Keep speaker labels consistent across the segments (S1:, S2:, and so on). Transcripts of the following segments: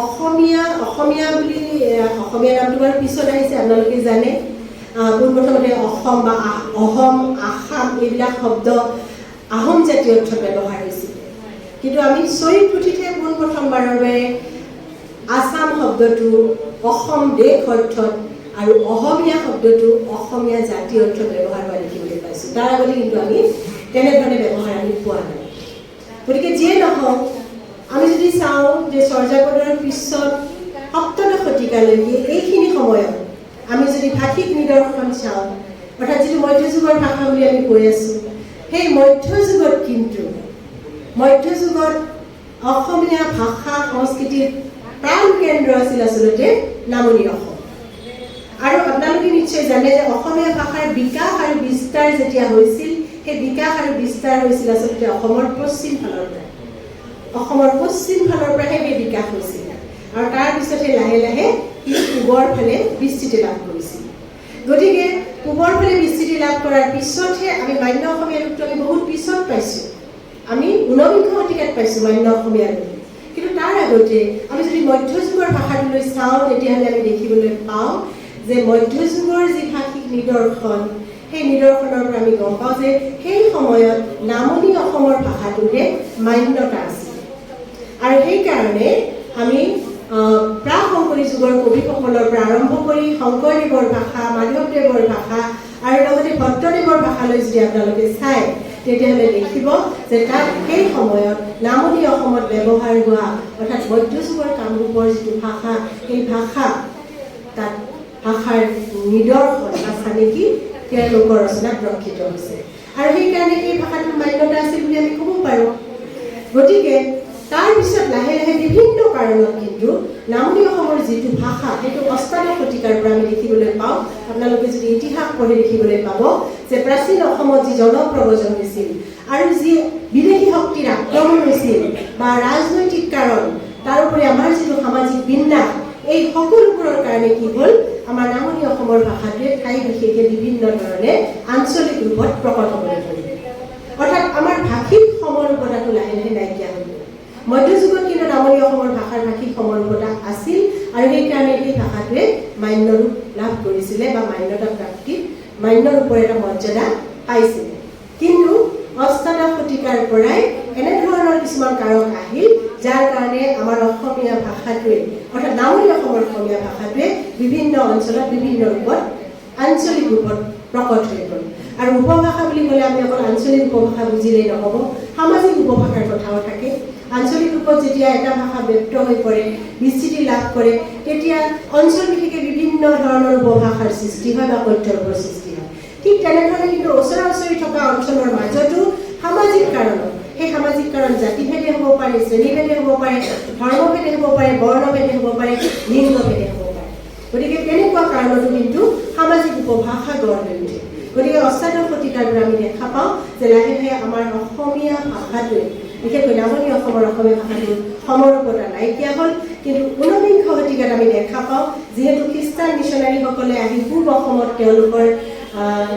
S1: অসমীয়া অসমীয়া বুলি অসমীয়া নামটো বাৰু পিছত আহিছে, আপোনালোকে জানে। পোনপ্ৰথমতে অসম বা অহম, আসাম এইবিলাক শব্দ আহোম জাতীয় অৰ্থত ব্যৱহাৰ হৈছিল। কিন্তু আমি চৰিত পুথিতহে পোনপ্ৰথমবাৰৰ বাবে আসাম শব্দটো অসম দেশ অৰ্থত আৰু অসমীয়া শব্দটো অসমীয়া জাতি অৰ্থত ব্যৱহাৰ হোৱা দেখিবলৈ পাইছোঁ। তাৰ আগতে কিন্তু আমি তেনেধৰণে ব্যৱহাৰ আমি পোৱা নাই। গতিকে যিয়ে নহওক, আমি যদি চাওঁ যে চৰ্যাপদৰ পিছত সপ্তদশ শতিকালৈকে এইখিনি সময়ত আমি যদি ভাষিক নিদৰ্শন চাওঁ, অৰ্থাৎ যিটো মধ্যযুগৰ ভাষা বুলি আমি কৈ আছোঁ, সেই মধ্যযুগত কিন্তু মধ্যযুগত অসমীয়া ভাষা সংস্কৃতিৰ প্ৰাণ কেন্দ্ৰ আছিল আচলতে নামনি অসম। আৰু আপোনালোকে নিশ্চয় জানে যে অসমীয়া ভাষাৰ বিকাশ আৰু বিস্তাৰ যেতিয়া হৈছিল, সেই বিকাশ আৰু বিস্তাৰ হৈছিল আচলতে অসমৰ পশ্চিম ফালৰ পৰা। অসমৰ পশ্চিম ফালৰ পৰাহে সেই বিকাশ হৈছিল আৰু তাৰপিছতহে লাহে লাহে সি পূবৰ ফালে বিস্তৃতি লাভ কৰিছিল। গতিকে পূবৰ ফালে বিস্তৃতি লাভ কৰাৰ পিছতহে আমি মান্য অসমীয়া ৰূপটো আমি বহুত পিছত পাইছোঁ। আমি ঊনবিংশ শতিকাত পাইছোঁ মান্য অসমীয়া ৰূপ। কিন্তু তাৰ আগতে আমি যদি মধ্যযুগৰ ভাষাটোলৈ চাওঁ, তেতিয়াহ'লে আমি দেখিবলৈ পাওঁ যে মধ্যযুগৰ যি ভাষিক নিদৰ্শন, সেই নিদৰ্শনৰ পৰা আমি গম পাওঁ যে সেই সময়ত নামনি অসমৰ ভাষাটোহে মান্যতা আছিল। আৰু সেইকাৰণে আমি প্ৰাক শংকৰী যুগৰ কবিসকলৰ পৰা আৰম্ভ কৰি শংকৰদেৱৰ ভাষা, মাধৱদেৱৰ ভাষা আৰু লগতে ভট্টদেৱৰ ভাষালৈ যদি আপোনালোকে চায়, তেতিয়াহ'লে দেখিব যে তাত সেই সময়ত নামনি অসমত ব্যৱহাৰ হোৱা, অৰ্থাৎ মধ্যযুগৰ কামৰূপৰ যিটো ভাষা, সেই ভাষা তাত ভাষাৰ নিদৰ্শন বা চানেকি তেওঁলোকৰ ৰচনাত ৰক্ষিত হৈছে। আৰু সেইকাৰণে সেই ভাষাটোৰ মান্যতা আছিল বুলি আমি ক'ব পাৰোঁ। গতিকে তাৰপিছত লাহে লাহে বিভিন্ন কাৰণত কিন্তু নামনি অসমৰ যিটো ভাষা, সেইটো অষ্টাদশ শতিকাৰ পৰা আমি দেখিবলৈ পাওঁ। আপোনালোকে যদি ইতিহাস পঢ়ি দেখিবলৈ পাব যে প্ৰাচীন অসমত যি জনপ্ৰব্ৰজন হৈছিল আৰু যি বিদেশী শক্তিৰ আক্ৰমণ হৈছিল বা ৰাজনৈতিক কাৰণ, তাৰোপৰি আমাৰ যিটো সামাজিক বিন্যাস, এই সকলোবোৰৰ কাৰণে কি হ'ল, আমাৰ নামনি অসমৰ ভাষাটোৱে ঠাই বিশেষে বিভিন্ন ধৰণে আঞ্চলিক ৰূপত প্ৰকট হ'বলৈ ধৰিলে। অৰ্থাৎ আমাৰ ভাষিক সমৰূপতাটো লাহে লাহে নাইকিয়া হৈ গ'ল। মধ্যযুগত কিন্তু নামনি অসমৰ ভাষাৰ ভাষিক সমৰূপতা আছিল আৰু সেইকাৰণে সেই ভাষাটোৱে মান্য ৰূপ লাভ কৰিছিলে বা মান্যতা প্ৰাপ্তি, মান্য ৰূপৰ এটা মৰ্যাদা পাইছিলে। কিন্তু অষ্টাদশ শতিকাৰ পৰাই এনেধৰণৰ কিছুমান কাৰক আহিল, যাৰ কাৰণে আমাৰ অসমীয়া ভাষাটোৱে, অৰ্থাৎ নামনি অসমৰ অসমীয়া ভাষাটোৱে বিভিন্ন অঞ্চলত বিভিন্ন ৰূপত, আঞ্চলিক ৰূপত প্ৰকট হৈ গ'ল। আৰু উপভাষা বুলি ক'লে আমি অকল আঞ্চলিক উপভাষা বুজিলেই নহ'ব, সামাজিক উপভাষাৰ কথাও থাকে। আঞ্চলিক ৰূপত যেতিয়া এটা ভাষা ব্যক্ত হৈ পৰে, বিস্তৃতি লাভ কৰে, তেতিয়া অঞ্চল বিশেষে বিভিন্ন ধৰণৰ উপভাষাৰ সৃষ্টি হয় বা কথ্য ৰূপৰ সৃষ্টি হয়। ঠিক তেনেধৰণে কিন্তু ওচৰা ওচৰি থকা অঞ্চলৰ মাজতো সামাজিক কাৰণত, সেই সামাজিক কাৰণ জাতিভেদে হ'ব পাৰে, শ্ৰেণীভেদে হ'ব পাৰে, ধৰ্মভেদে হ'ব পাৰে, বৰ্ণভেদে হ'ব পাৰে, লিংগভেদে হ'ব পাৰে। গতিকে তেনেকুৱা কাৰণতো কিন্তু সামাজিক উপভাষা গঢ় লৈ উঠে। গতিকে অষ্টাদশ শতিকাৰ পৰা আমি দেখা পাওঁ যে লাহে লাহে আমাৰ অসমীয়া ভাষাটোৱে, বিশেষকৈ নামনি অসমৰ অসমীয়া ভাষাটোৰ সমৰূপতা নাইকিয়া হ'ল। কিন্তু ঊনবিংশ শতিকাত আমি দেখা পাওঁ, যিহেতু খ্ৰীষ্টান মিছনাৰীসকলে আহি পূব অসমত তেওঁলোকৰ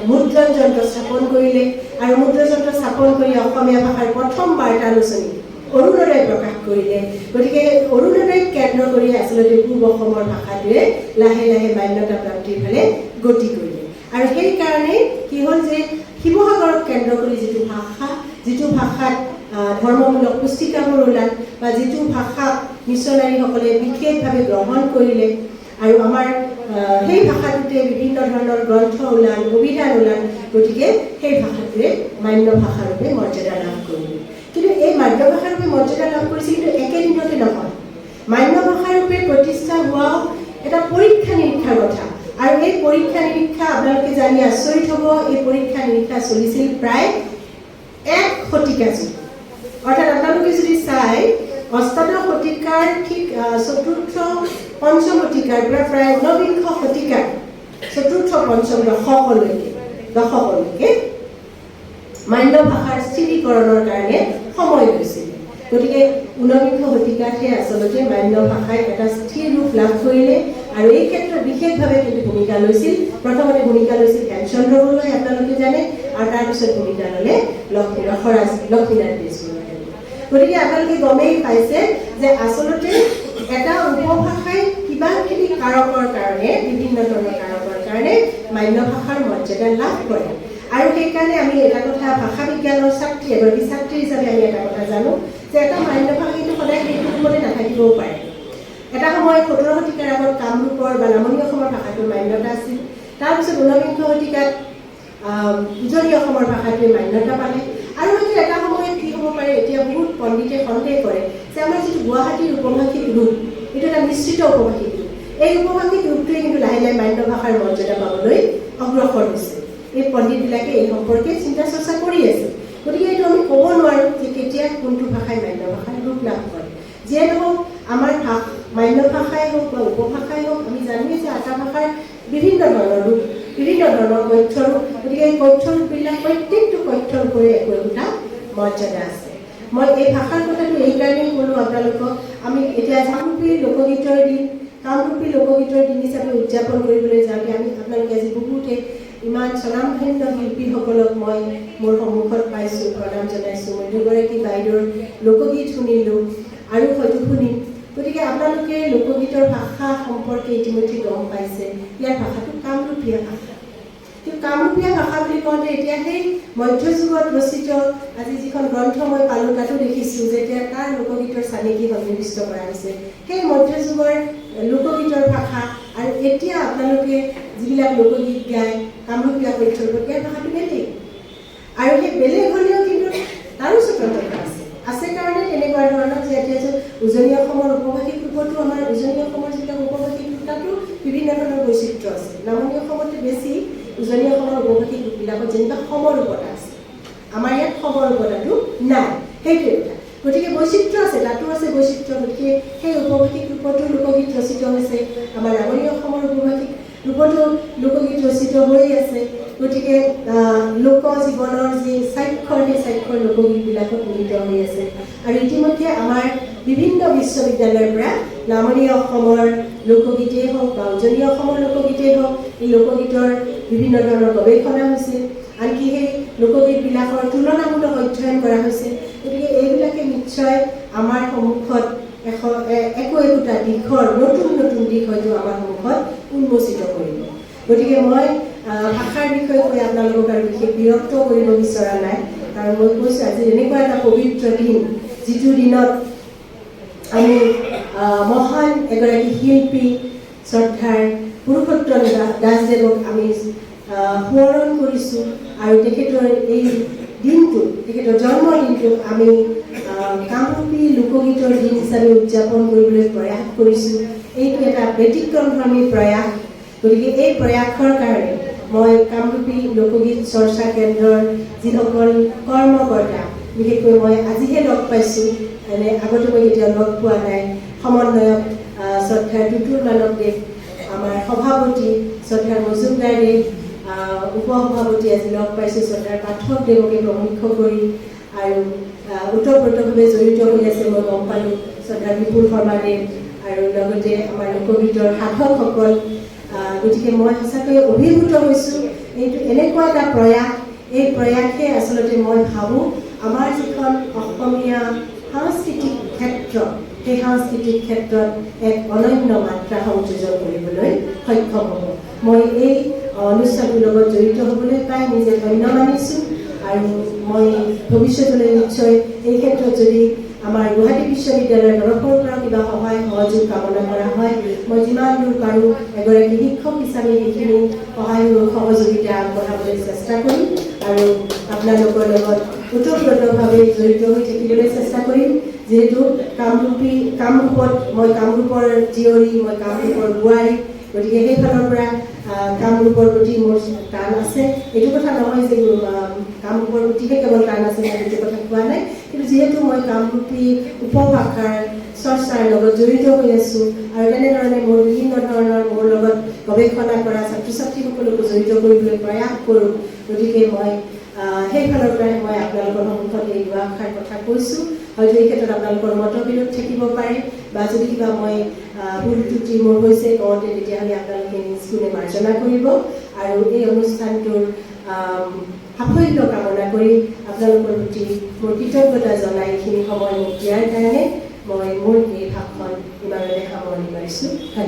S1: মুদ্ৰণ যন্ত্ৰ স্থাপন কৰিলে আৰু মুদ্ৰণ যন্ত্ৰ স্থাপন কৰি অসমীয়া ভাষাৰ প্ৰথম বাৰ্তালোচনী অৰুণোদয় প্ৰকাশ কৰিলে। গতিকে অৰুণোদয়ক কেন্দ্ৰ কৰি আচলতে পূব অসমৰ ভাষাটোৱে লাহে লাহে মান্যতা প্ৰাপ্তিৰ ফালে গতি কৰিলে। আৰু সেইকাৰণে কি হ'ল যে শিৱসাগৰক কেন্দ্ৰ কৰি যিটো ভাষা, যিটো ভাষাত ধৰ্মমূলক পুস্তিকাবোৰ ওলাল বা যিটো ভাষাক মিছনাৰীসকলে বিশেষভাৱে গ্ৰহণ কৰিলে আৰু আমাৰ সেই ভাষাটোতে বিভিন্ন ধৰণৰ গ্ৰন্থ ওলাল, অভিধান ওলাল, গতিকে সেই ভাষাটোৱে মান্য ভাষাৰূপে মৰ্যাদা লাভ কৰিলে। কিন্তু এই মান্য ভাষাৰূপে মৰ্যাদা লাভ কৰিছিল, কিন্তু একেদিনতে নহয়। মান্য ভাষাৰূপে প্ৰতিষ্ঠা হোৱাও এটা পৰীক্ষা নিৰীক্ষাৰ কথা। আৰু এই পৰীক্ষা নিৰীক্ষা আপোনালোকে জানি আচৰিত হ'ব, এই পৰীক্ষা নিৰীক্ষা চলিছিল প্ৰায় এক শতিকা জুৰি। অৰ্থাৎ আপোনালোকে যদি চাই, অষ্টাদশ শতিকাৰ ঠিক চতুৰ্থ পঞ্চম শতিকাৰ পৰা প্ৰায় ঊনবিংশ শতিকাৰ চতুৰ্থ পঞ্চম দশকলৈকে মান্য ভাষাৰ স্থিৰীকৰণৰ কাৰণে সময় লৈছিল। গতিকে ঊনবিংশ শতিকাতহে আচলতে মান্য ভাষাই এটা স্থিৰ ৰূপ লাভ কৰিলে। আৰু এই ক্ষেত্ৰত বিশেষভাৱে কিন্তু ভূমিকা লৈছিল, প্ৰথমতে ভূমিকা লৈছিল হেমচন্দ্ৰ বৰুৱাই, আপোনালোকে জানে, আৰু তাৰপিছত ভূমিকা ল'লে ৰসৰাজ লক্ষ্মীনাথ বেজবৰুৱাই। গতিকে আপোনালোকে গমেই পাইছে যে আচলতে এটা উপভাষাই কিমানখিনি কাৰকৰ কাৰণে, বিভিন্ন ধৰণৰ কাৰকৰ কাৰণে মান্য ভাষাৰ মৰ্যাদা লাভ কৰে। আৰু সেইকাৰণে আমি এটা কথা, ভাষা বিজ্ঞানৰ ছাত্ৰী, এগৰাকী ছাত্ৰী হিচাপে আমি এটা কথা জানো যে এটা মান্য ভাষা কিন্তু সদায় সেইটো ৰূপতে নাথাকিবও পাৰে। এটা সময়ত 17 শতিকাৰ আগত কামৰূপৰ বা নামনি অসমৰ ভাষাটোৰ মান্যতা আছিল। তাৰপিছত 19বিংশ শতিকাত উজনি অসমৰ ভাষাটোৱে মান্যতা পালে। আৰু হয়তো এটা সময়ত কি হ'ব পাৰে, এতিয়া বহুত পণ্ডিতে সন্দেহ কৰে যে আমাৰ যিটো গুৱাহাটীৰ উপভাষিক ৰূপ, এইটো এটা মিশ্ৰিত উপভাষিক ৰূপ। এই উপভাষিক ৰূপটোৱে কিন্তু লাহে লাহে মান্য ভাষাৰ মৰ্যাদা পাবলৈ অগ্ৰসৰ হৈছে। এই পণ্ডিতবিলাকে এই সম্পৰ্কে চিন্তা চৰ্চা কৰি আছে। গতিকে এইটো আমি ক'ব নোৱাৰোঁ যে কেতিয়া কোনটো ভাষাই মান্য ভাষাৰ ৰূপ লাভ কৰে। যিয়ে নহওক, আমাৰ মান্য ভাষাই হওক বা উপভাষাই হওক, আমি জানোৱেই যে এটা ভাষাৰ বিভিন্ন ধৰণৰ ৰূপ, বিভিন্ন ধৰণৰ কথ্য ৰূপ। গতিকে এই কথ্য ৰূপবিলাক, প্ৰত্যেকটো কথ্য ৰূপৰে একো একোটা মৰ্যাদা আছে। মই এই ভাষাৰ কথাটো এইকাৰণেই ক'লোঁ আপোনালোকক, আমি এতিয়া কামৰূপী লোকগীতৰ দিন, কামৰূপী লোকগীতৰ দিন হিচাপে উদযাপন কৰিবলৈ যাওঁতে আমি আপোনালোকে আজি বহুতে ইমান স্বনামধন্য শিল্পীসকলক মই মোৰ সন্মুখত পাইছোঁ, প্ৰণাম জনাইছোঁ। মই দুগৰাকী বাইদেউৰ লোকগীত শুনিলোঁ আৰু হয়তো শুনিম। গতিকে আপোনালোকে লোকগীতৰ ভাষা সম্পৰ্কে ইতিমধ্যে গম পাইছে। ইয়াৰ ভাষাটো কামৰূপীয়া ভাষা। কিন্তু কামৰূপীয়া ভাষা বুলি কওঁতে এতিয়া সেই মধ্যযুগত ৰচিত আজি যিখন গ্ৰন্থ মই পালোঁ, তাতো দেখিছোঁ যে এতিয়া তাৰ লোকগীতৰ চানেকি সন্নিৱিষ্ট কৰা হৈছে। সেই মধ্যযুগৰ লোকগীতৰ ভাষা আৰু এতিয়া আপোনালোকে যিবিলাক লোকগীত গায় কামৰূপীয়া কথ্যৰ ওপৰত, ইয়াৰ ভাষাটো বেলেগ। আৰু সেই বেলেগ হ'লেও কিন্তু তাৰো স্বতন্ত্ৰতা আছে। আছে কাৰণে তেনেকুৱা ধৰণৰ যে এতিয়া যে উজনি অসমৰ উপভাষিক ৰূপতো, আমাৰ উজনি অসমৰ যিবিলাক উপভাষিক ৰূপ, তাতো বিভিন্ন ধৰণৰ বৈচিত্ৰ্য আছে। নামনি অসমতে বেছি, উজনি অসমৰ উপভাষিক ৰূপবিলাকত যেনিবা সমৰূপতা আছে, আমাৰ ইয়াত সমৰূপতাটো নাই, সেইটোৱে কথা। গতিকে বৈচিত্ৰ্য আছে, তাতো আছে বৈচিত্ৰ্য। গতিকে সেই উপভাষিক ৰূপতো লোকগীত ৰচিত হৈছে, আমাৰ নামনি অসমৰ উপভাষিক ৰূপতো লোকগীত ৰচিত হৈ আছে। গতিকে লোক জীৱনৰ যি স্বাক্ষৰ, সেই স্বাক্ষৰ লোকগীতবিলাকত মিলিত হৈ আছে। আৰু ইতিমধ্যে আমাৰ বিভিন্ন বিশ্ববিদ্যালয়ৰ পৰা নামনি অসমৰ লোকগীতেই হওক বা উজনি অসমৰ লোকগীতেই হওক, এই লোকগীতৰ বিভিন্ন ধৰণৰ গৱেষণা হৈছে। আনকি সেই লোকগীতবিলাকৰ তুলনামূলক অধ্যয়ন কৰা হৈছে। গতিকে এইবিলাকে নিশ্চয় আমাৰ সন্মুখত একো একোটা দিশৰ নতুন নতুন দিশ হয়তো আমাৰ সন্মুখত উন্মোচিত কৰিব। গতিকে মই ভাষাৰ বিষয়ে কৈ আপোনালোকক আৰু বিশেষ বিৰক্ত কৰিব বিচৰা নাই, কাৰণ মই কৈছোঁ আজি এনেকুৱা এটা পবিত্ৰ দিন, যিটো দিনত আমি মহান এগৰাকী শিল্পী শ্ৰদ্ধাৰ পুৰুষোত্তম দাসদেৱক আমি সোঁৱৰণ কৰিছোঁ আৰু তেখেতৰ এই দিনটো, তেখেতৰ জন্মদিনটোক আমি কামৰূপী লোকগীতৰ দিন হিচাপে উদযাপন কৰিবলৈ প্ৰয়াস কৰিছোঁ। এইটো এটা ব্যতিক্ৰমধৰ্মী প্ৰয়াস। গতিকে এই প্ৰয়াসৰ কাৰণে মই কামৰূপী লোকগীত চৰ্চা কেন্দ্ৰৰ যিসকল কৰ্মকৰ্তা, বিশেষকৈ মই আজিহে লগ পাইছোঁ, মানে আগতে মই কেতিয়াও লগ পোৱা নাই, সমন্বয়ক শ্ৰদ্ধাৰ টুটুল মানৱদেৱ, আমাৰ সভাপতি শ্ৰদ্ধাৰ মজুমদাৰ দেৱ, উপ-সভাপতি আজি লগ পাইছোঁ শ্ৰদ্ধাৰ পাঠক দেৱকে প্ৰমুখ্য কৰি, আৰু ওতঃপ্ৰোতভাৱে জড়িত হৈ আছে মই গম পালোঁ শ্ৰদ্ধাৰ বিপুল শৰ্মাদেৱ আৰু লগতে আমাৰ লোকগীতৰ সাধকসকল। গতিকে মই সঁচাকৈয়ে অভিভূত হৈছোঁ। এইটো এনেকুৱা এটা প্ৰয়াস, এই প্ৰয়াসে আচলতে মই ভাবোঁ আমাৰ যিখন অসমীয়া সাংস্কৃতিক ক্ষেত্ৰ, সেই সাংস্কৃতিক ক্ষেত্ৰত এক অনন্য মাত্ৰা সংযোজন কৰিবলৈ সক্ষম হ'ব। মই এই অনুষ্ঠানটোৰ লগত জড়িত হ'বলৈ পাই নিজে ধন্য মানিছোঁ আৰু মই ভৱিষ্যতলৈ নিশ্চয় এই ক্ষেত্ৰত যদি আমাৰ গুৱাহাটী বিশ্ববিদ্যালয়ৰ তৰফৰ পৰা কিবা সহায় সহযোগ কামনা কৰা হয়, মই যিমান দূৰ পাৰোঁ এগৰাকী শিক্ষক হিচাপে সেইখিনি সহায় সহযোগিতা আগবঢ়াবলৈ চেষ্টা কৰিম আৰু আপোনালোকৰ লগত ওতঃপ্ৰোতভাৱে জড়িত হৈ থাকিবলৈ চেষ্টা কৰিম। যিহেতু কামৰূপত মই কামৰূপৰ জীয়ৰী, মই কামৰূপৰ বোৱাৰী, গতিকে সেইফালৰ পৰা কামৰূপৰ প্ৰতি মোৰ টান আছে। এইটো কথা নহয় যে কামৰূপৰ প্ৰতিহে কেৱল টান আছে, মই সেইটো কথা কোৱা নাই। কিন্তু যিহেতু মই কামৰূপী উপভাষাৰ চৰ্চাৰ লগত জড়িত হৈ আছোঁ আৰু তেনেধৰণে মোৰ বিভিন্ন ধৰণৰ মোৰ লগত গৱেষণা কৰা ছাত্ৰ ছাত্ৰীসকলকো জড়িত কৰিবলৈ প্ৰয়াস কৰোঁ, গতিকে মই সেইফালৰ পৰাই মই আপোনালোকৰ সন্মুখত এই দুআষাৰ কথা কৈছোঁ। হয়তো এই ক্ষেত্ৰত আপোনালোকৰ মতবিৰোধ থাকিব পাৰে বা যদি কিবা মই ভুল ত্ৰুটি মোৰ হৈছে কওঁতে, তেতিয়াহ'লে আপোনালোকে নিজ গুণে মাৰ্জনা কৰিব আৰু এই অনুষ্ঠানটোৰ সাফল্য কামনা কৰি আপোনালোকৰ প্ৰতি মোৰ কৃতজ্ঞতা জনাই এইখিনি সময় মোক দিয়াৰ কাৰণে মই মোৰ এই ভাষণ ইমানতে ইমানতে সামৰণি মাৰিছোঁ। ধন্যবাদ।